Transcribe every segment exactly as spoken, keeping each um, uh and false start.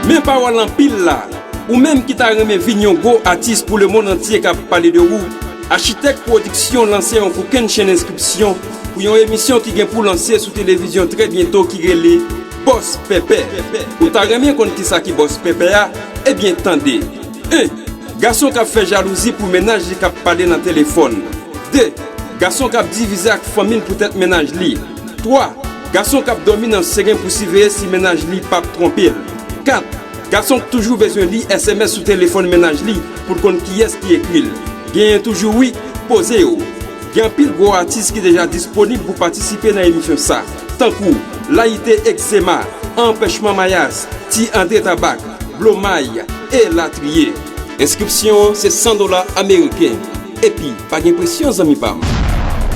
Men pawòl anpil la, ou menm ki ta renmen vin yon gwo atis pou lemonn antye k ap pale de ou, Achitèk Pwodiksyon lanse yon kokennchenn enskripsyon pou yon emisyon ki gen pou lanse sou televizyon trè byento ki rele Bòs Pèpè. Ou ta renmen konn kisa ki Bòs Pèpè a? Ebyen tande. En, gason k ap fè jalouzi pou mennaj li k ap pale nan telefòn. De, gason k ap divize ak fanmi l poutèt mennaj li. Twa, gason k ap dòmi nan seren pou siveye si mennaj li p ap twonpe l. Kat, gason k toujou bezwen li S M S sou telefòn mennaj li pou l konn kiyès ki ekri l. Genyen toujou wi, poze yo. Gen anpil gwo atis ki deja disponib pou patisipe nan emisyon sa, tankou Layite Egzema, Anpèchman Mayas, Ti Andre Tabak, Blomay, elatriye. Enskripsyon an se san dola ameriken. Epi, pa gen presyon, zanmi pa m.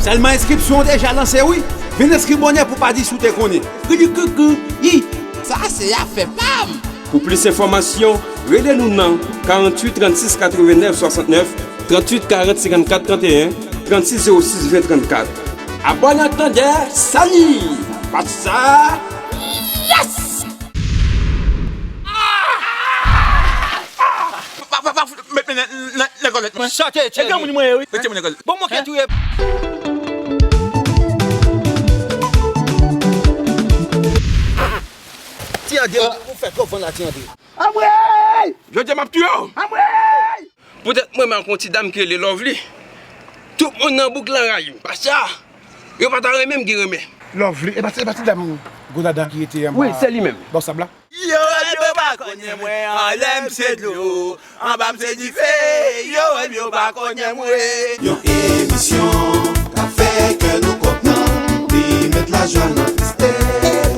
Sèlman enskripsyon an deja lanse wi. Vin enskri bonè pou pa di si w te konnen. Kri kri kri, i. Sa se afè pa m. Pou plis enfòmasyon, rele nou nan karanntuit trannsis katrevennnèf swasantnèf, tranntuit karant senkannkat tranteyen, trannsis zewo sis ven trannkat. Abòne ak tande, sali! Pati sa! Yes! Pa, pa, pa, met men nan, nan, nan kòlèt mwen. Sa te tchèl. E granmoun mwen ye, wi. Rete mwen nan kòlèt. Bon, mwen kèt ou ye. Ti André, ou fè twòp vann la, Ti André. Anmwey! Jodi a m ap touye w. Anmwey! Poutèt mwen menm ak yon ti dam ki rele Lovely. Tout moun nan bouk lan rayi m. Paske yo pa ta renmen m gen renmen. Lovely, e pa, e pa ti dam gwo dada ki rete anba. Wi, se li menm. Bò sab la? Yo wè m yo pa konnen mwen, anlè m se dlo, anba m se dife. Yo wè m yo pa konnen mwen. Yon emisyon k ap fè kè nou kontan, li met lajwa nan tristès.